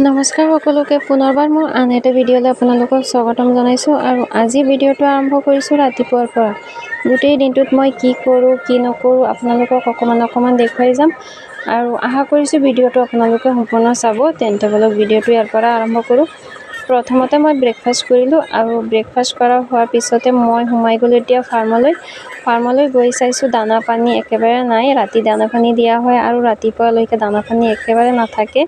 নমস্কাৰ সকলোকে, পুনৰবাৰ মোৰ আন এটা ভিডিঅ'লৈ আপোনালোকক স্বাগতম জনাইছোঁ। আৰু আজি ভিডিঅ'টো আৰম্ভ কৰিছোঁ ৰাতিপুৱাৰ পৰা। গোটেই দিনটোত মই কি কৰোঁ, কি নকৰোঁ, আপোনালোকক অকণমান অকণমান দেখুৱাই যাম আৰু আশা কৰিছোঁ ভিডিঅ'টো আপোনালোকে সম্পূৰ্ণ চাব। তেন্তে ব'লক, ভিডিঅ'টো ইয়াৰ পৰা আৰম্ভ কৰোঁ। প্ৰথমতে মই ব্ৰেকফাষ্ট কৰিলোঁ আৰু ব্ৰেকফাষ্ট কৰা হোৱাৰ পিছতে মই সোমাই গ'লোঁ এতিয়া ফাৰ্মলৈ। ফাৰ্মলৈ গৈ চাইছোঁ, দানা পানী একেবাৰে নাই। ৰাতি দানা পানী দিয়া হয় আৰু ৰাতিপুৱালৈকে দানা পানী একেবাৰে নাথাকে।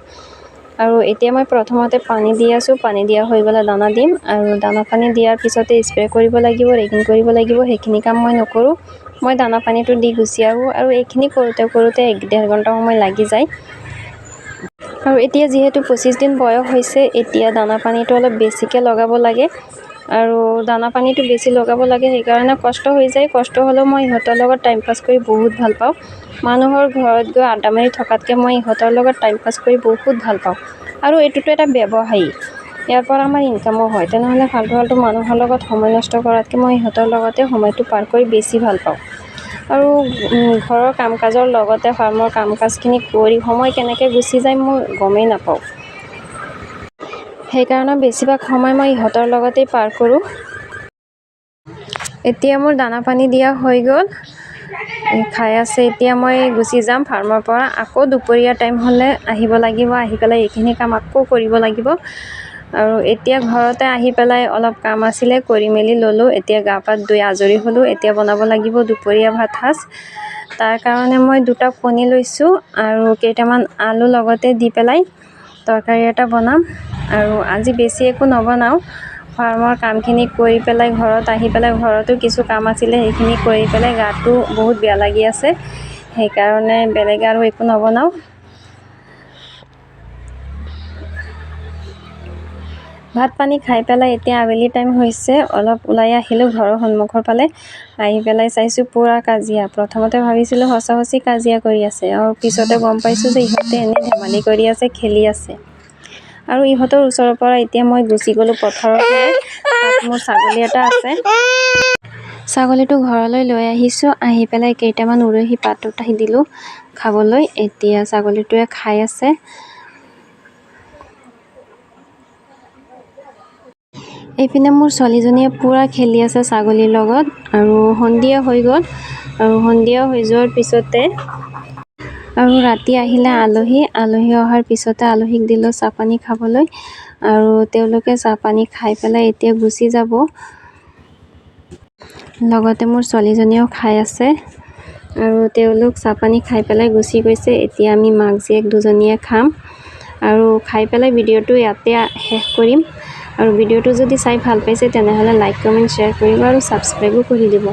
আৰু এতিয়া মই প্ৰথমতে পানী দি আছোঁ। পানী দিয়া হৈ গ'লে দানা দিম আৰু দানা পানী দিয়াৰ পিছতে স্প্ৰে কৰিব লাগিব, ৰেগিং কৰিব লাগিব। সেইখিনি কাম মই নকৰোঁ, মই দানা পানীটো দি গুচি আহোঁ। আৰু এইখিনি কৰোঁতে কৰোঁতে 1-1.5 ঘণ্টা সময় লাগি যায়। আৰু এতিয়া যিহেতু 25 দিন বয়স হৈছে, এতিয়া দানা পানীটো অলপ বেছিকৈ লগাব লাগে আৰু দানা পানীটো বেছি লগাব লাগে, সেইকাৰণে কষ্ট হৈ যায়। কষ্ট হ'লেও মই ইহঁতৰ লগত টাইম পাছ কৰি বহুত ভাল পাওঁ। মানুহৰ ঘৰত গৈ আড্ডা মাৰি থকাতকৈ মই ইহঁতৰ লগত টাইম পাছ কৰি বহুত ভাল পাওঁ। আৰু এইটোতো এটা ব্যৱসায়ী, ইয়াৰ পৰা আমাৰ ইনকামো হয়। তেনেহ'লে ফাল্টু ফাল্টু মানুহৰ লগত সময় নষ্ট কৰাতকৈ মই ইহঁতৰ লগতে সময়টো পাৰ কৰি বেছি ভাল পাওঁ। আৰু ঘৰৰ কাম কাজৰ লগতে ফাৰ্মৰ কাম কাজখিনি কৰি সময় কেনেকৈ গুচি যায়, মই গমেই নাপাওঁ। সেইকাৰণে বেছিভাগ সময় মই ইহঁতৰ লগতেই পাৰ কৰোঁ। এতিয়া মোৰ দানা পানী দিয়া হৈ গ'ল, খাই আছে। এতিয়া মই গুচি যাম ফাৰ্মৰ পৰা। আকৌ দুপৰীয়া টাইম হ'লে আহিব লাগিব, আহি পেলাই এইখিনি কাম আকৌ কৰিব লাগিব। আৰু এতিয়া ঘৰতে আহি পেলাই অলপ কাম আছিলে, কৰি মেলি ল'লোঁ। এতিয়া গা পা ধুই আজৰি হ'লোঁ। এতিয়া বনাব লাগিব দুপৰীয়া ভাত সাজ। তাৰ কাৰণে মই দুটা কণী লৈছোঁ আৰু কেইটামান আলু লগতে দি পেলাই তৰকাৰী এটা বনাম। আৰু আজি বেছি একো নবনাওঁ। ফাৰ্মৰ কামখিনি কৰি পেলাই ঘৰত আহি পেলাই, ঘৰতো কিছু কাম আছিলে, সেইখিনি কৰি পেলাই গাটো বহুত বেয়া লাগি আছে, সেইকাৰণে বেলেগ আৰু একো নবনাওঁ। ভাত পানী খাই পেলাই এতিয়া আবেলি টাইম হৈছে, অলপ ওলাই আহিলোঁ ঘৰৰ সন্মুখৰ ফালে। আহি পেলাই চাইছোঁ, পূৰা কাজিয়া। প্ৰথমতে ভাবিছিলোঁ সঁচা সঁচি কাজিয়া কৰি আছে আৰু পিছতে গম পাইছোঁ যে ইহঁতে এনেই ধেমালি কৰি আছে, খেলি আছে। আৰু ইহঁতৰ ওচৰৰ পৰা এতিয়া মই গুচি গ'লোঁ পথাৰৰ ফালে। তাত মোৰ ছাগলী এটা আছে। ছাগলীটো ঘৰলৈ লৈ আহিছোঁ। আহি পেলাই কেইটামান উৰহি পাত উঠাই দিলোঁ খাবলৈ। এতিয়া ছাগলীটোৱে খাই আছে। এইপিনে মোৰ ছোৱালীজনীয়ে পূৰা খেলি আছে ছাগলীৰ লগত। আৰু সন্ধিয়া হৈ গ'ল। আৰু সন্ধিয়া হৈ যোৱাৰ পিছতে আৰু ৰাতি আহিলে আলহী। আলহী অহাৰ পিছতে আলহীক দিলোঁ চাহপানী খাবলৈ আৰু তেওঁলোকে চাহপানী খাই পেলাই এতিয়া গুচি যাব। লগতে মোৰ ছোৱালীজনীয়েও খাই আছে। আৰু তেওঁলোক চাহপানী খাই পেলাই গুচি গৈছে। এতিয়া আমি মাক জীয়েক দুজনীয়ে খাম আৰু খাই পেলাই ভিডিঅ'টো ইয়াতে শেষ কৰিম। আৰু ভিডিঅ'টো যদি চাই ভাল পাইছে, তেনেহ'লে লাইক, কমেণ্ট, শ্বেয়াৰ কৰিব আৰু ছাবস্ক্ৰাইবো কৰি দিব।